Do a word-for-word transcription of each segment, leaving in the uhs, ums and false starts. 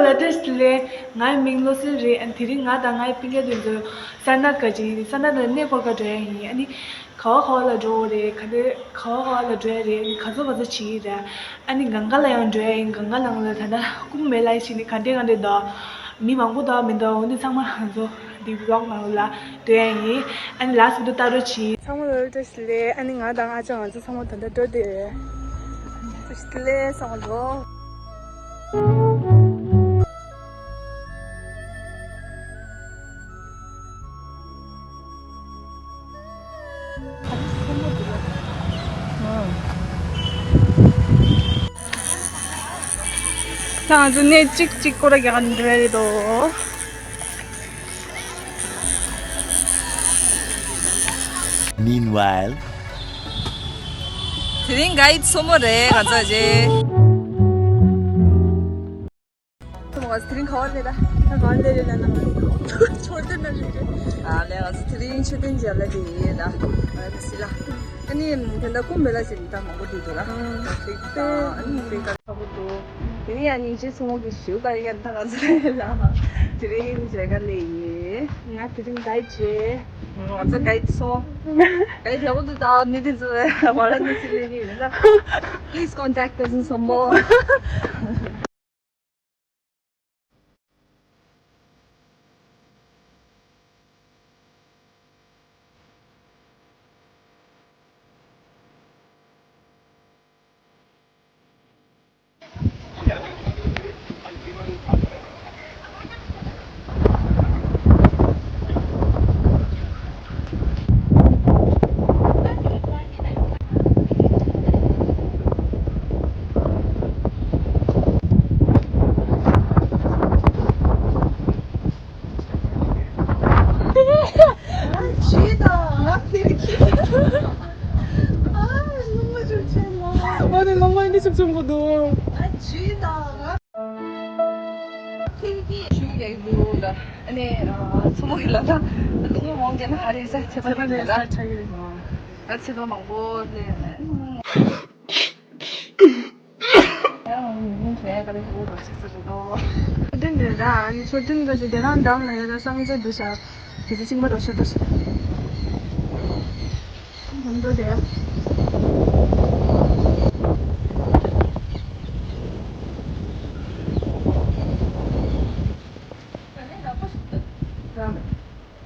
བཀྲ་ཤིས་བདེ་ལེགས། ངའི་མིང་བློ་གསལ་རེད། ཨ་ནི་དེ་རིང་ང་དང་ངའི་སྤུན་ཀྱག་དེ་ཚོ་སར་ནཱ་ཊ་ཀ་ཅིག་ཡིན། སར་ནཱ་ཊ་ཀ་གནས་སྐོར་ག་འགྲོ་ཡ་ཡིན། ཨ་ནི་ག་བ་ག་བ་ལ་འགྲོ་དགོས་རེད། ག་འདྲ་ག་བ་ག་བ་ལ་འགྲོ་ཡ་རེད། ཨ་ནི་ག་ཚོད་ག་ཚོད་བྱེད་ཀྱི་རེད། ཨ་ནི་གངས་དཀར་ལ་ཡང་འགྲོ་ཡ་ཡིན། གངས་དཀར་ནང་ལ་ད་ལྟ་ཀུམ་བྷ་མེ་ལ་ཡི་ཕྱིན་ནས་ག་འདྲས་ག་འདྲས་འདུག་མི་མང་པོ་འདུག་མི་འདུག་འོ་འདི་ཚང་མ་ང་ཚོ་འདི་བི་ལོག་ནང་ལ་སྟོན་ཡ་ཡིན། ཨ་ནི་ལཱསི་བི་ཌི་ཡོ་ལྟ་རོགས་གྱིས། ཚང་མ་ལ་བཀྲ་ཤིས་བདེ་ལེགས། ཨ་ནི་ང་དང་ཨ་ཅག་ང་ཚོ་ཚང་མ་ད་ལྟ་འགྲོ་བསྡད་ཡོད། བཀྲ་ཤིས་བདེ་ལེགས་ཚང་མ་ལ། ད་ང་ཚོ་གནས་གཅིག་གཅིག་སྐོར་ར་རྒྱག་ག་འགྲོ་ཡ་རེད་དོ། Meanwhile. དེ་རིང་གྷའིཌ་སོ་མོ་རེད་ང་ཚོ་རྗེ། ང་ཚོ་དེ་རིང་ག་བ་སླེབས་ད། ད་ག་བ་སླེབས་རེད་ལབ་ན། མཆོད་རྟེན་ནང་སླེབས་རེད། ཨ་ལས། ང་ཚོ་དེ་རིང་མཆོད་རྟེན་མཇལ་ལ་དེ་ཡིན་ད། ཨ་ནི་སི་ལ། ཨ་ནི་དེ་འདྲ་ཀུམ་བྷ་མེ་ལ་ཟེར་ནས་ད་མང་པོ་འདུག་འདུག་ལ། ཨ་ནི་ཧྥེ་ཀ་ཧྥེ་ཀ་ཁ་པོ་འདུག་དེ་ནས་ཡང་སྙིང་རྗེ་སོང་གི་ཞུ་ག་ཡང་ད་ང་ཚོ་ལ་དེ་རིང་མཇལ་ག་སླེབས་ཡིན། ང་དེ་རིང་གྷའིཌ་བྱས། ང་ཚོ་གྷའིཌ་སོང་། གྷའིཌ་ཡག་པོ་འདུག་ད་མི་དེ་ཚོ་ཝ་ར་ཎ་སི་སླེབས་ཡིན་ད། Please contact us in some more. ཇི་ད་ང་དེར་ཁྱེད། ཨ་སྣུམ་མ་ཅུང་ཆེན་ལ། ཨ་ནི་ལོང་མ་འདི་ཅུང་ཆུང་པོ་འདུག་ཨ་ཇི་ད་ང་ཁྱེད་ཀྱིས་ཞུ་ཡག་འདུག་ཨ་ནི་མཚོ་མོ་གི་ལ་ད་ལོང་མ་མང་རྒྱ་ན་ཧ་རེ་ས་ཚེ་པ་ཚེ་པ་ནི་ས་ཆ་གི་རེད། ཨ་ཚེ་པ་མང་པོ་ལས། མཆོད་རྟེན་འདི་ར། ཨ་ནི་མཆོད་རྟེན་འདི་ཞིག་དེ་རང་འདམ་ལ་ཡོད་ན་བསམ་ཚུལ་འདུག་ཤག་དེ་ཚོ་ཤིང་པ་རོ་ཤོ་འདུག་ཤག་མང་པོ་དེ།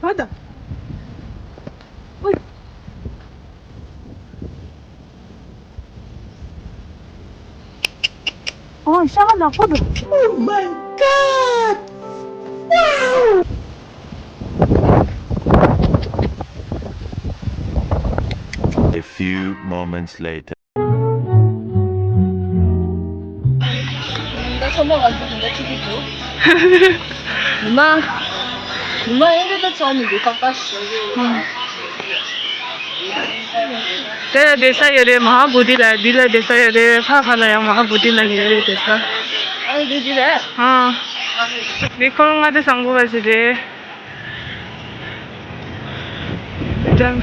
ཨ་ད། ཨོ། ཤ་ཁ་ནག་པོ་འདུག Oh my God! Wow! A few moments later. ད་ཚང་མ་ང་ཚོ་དེ་འདྲ་ཁྲིད་ཀྱི་འདུག་ཉི་མ། ཉི་མ་ཨེ་འདྲ་ད་ཚང་མི་འདུག་ཏག་ཏག་ཞོག་གི། དེ་ལ་བསྡད་ས་ཡོད་རེད། མ་ཧཱ་བོ་དྷི་ལ། འདི་ལ་བསྡད་ས་ཡོད་རེད། ཕ་ཕ་ལ་ཡང་མ་ཧཱ་བོ་དྷི་ལ་ཡོད་རེད་བསྡད་ས། ཨ་འདི་འདི་རེད། ཨ། འདི་ཁོ་རང་མངའ་སྡེ་བཟང་པོ་བ་ཞིག་རེད། འགྲམ།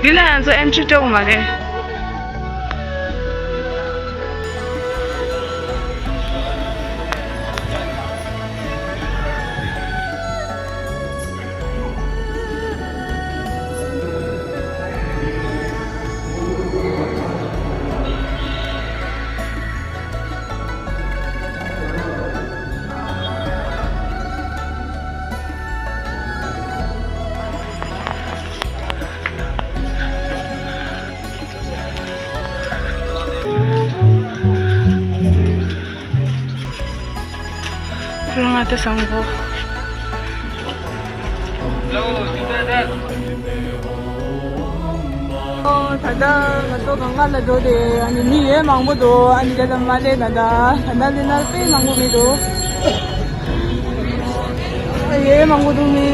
འདི་ལ་ང་ཚོ་ཨེན་ཊི་རི་སྤྲད་དགོས་མ་རེད། ཁྱོད་ང་དེ་བཟང་པོ། ཨོ། ད་ལྟ་ང་ཚོ་གངས་དཀར་ལ་འགྲོ་དེ། ཨ་ནི་མི་ཡོད་མང་པོ་འདུག་ཨ་ནི་དེ་ལ་མ་སླེབས་ད་ལྟ། ད་ལྟ་སླེབས་ན་དཔེ་མང་པོ་མི་འདུག་ཨ་ཡོད་མང་པོ་འདུག་མི།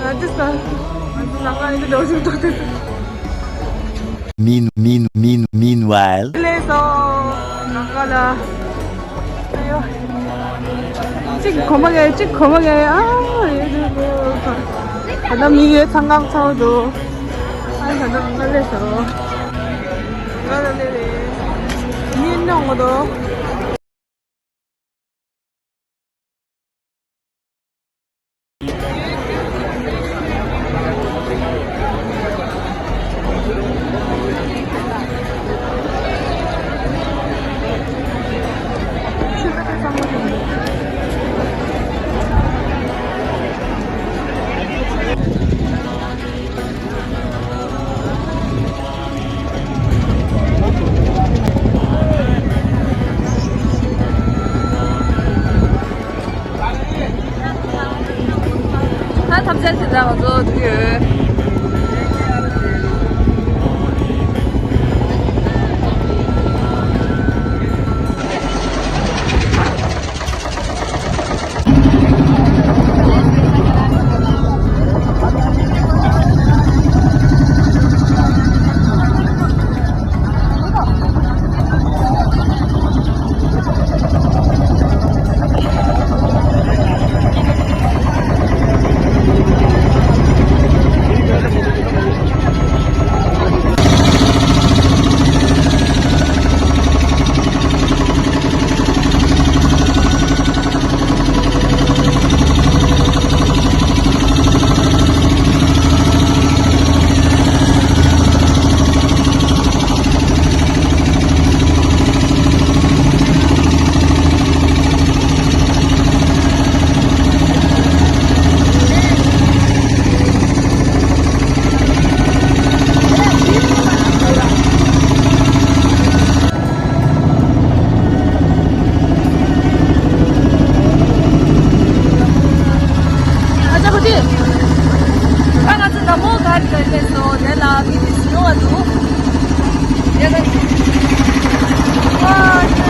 ང་ཚོ་ས། ང་ཚོ་ལམ་ཁ་འདི་འགྲོ་བཞིན་འདུག་སྟེ། Mean, mean, mean, meanwhile. ལས་སོ། ལམ་ཁ་ལ། ཨ་ཡོ། གཅིག་གོམ་པ་གས་གཅིག་གོམ་པ་གས། ཨ་ཡོད་འདུག་ད་ལྟ་མི་ཡོད་ཚང་ཁང་ཚང་འདུག་ཨ་ད་ལྟ་མི་ལ་ལས་སོ། ང་ལ་ལས་རེད། མི་ནང་ངོ་དོ། ད་ཐམས་ཅད་ཟིན་ལ་ང་ཚོ་འགྲོ་གི་ཡོད། ཨ་ཅག་ཁུ་ཅི། ཨ་ང་ཚོ་ན་མོ་གར་གར་སླེབས་སོང་། དེ་ལ་མི་དེ་ཉུང་བ་འདུག་ཡ་ད། ཨ་ཅག་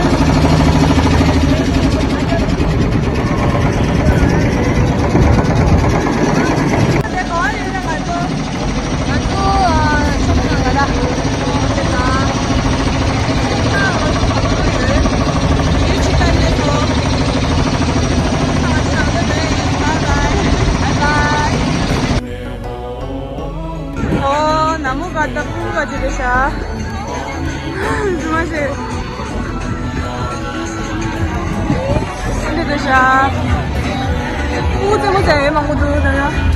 ང་ཚོ་ཨ་ཤོག་ཁ་ག་ལ། ཨོ་ན་མོ་ག་ད་ཕུ་ག་ཅི་རེད་ཤག་འཛུལ་མ་ཤེས། འདི་རེད་ཤག་ཕུ་ཙེ་མོ་ཙེ་མང་པོ་འདུག་ད་ཡ།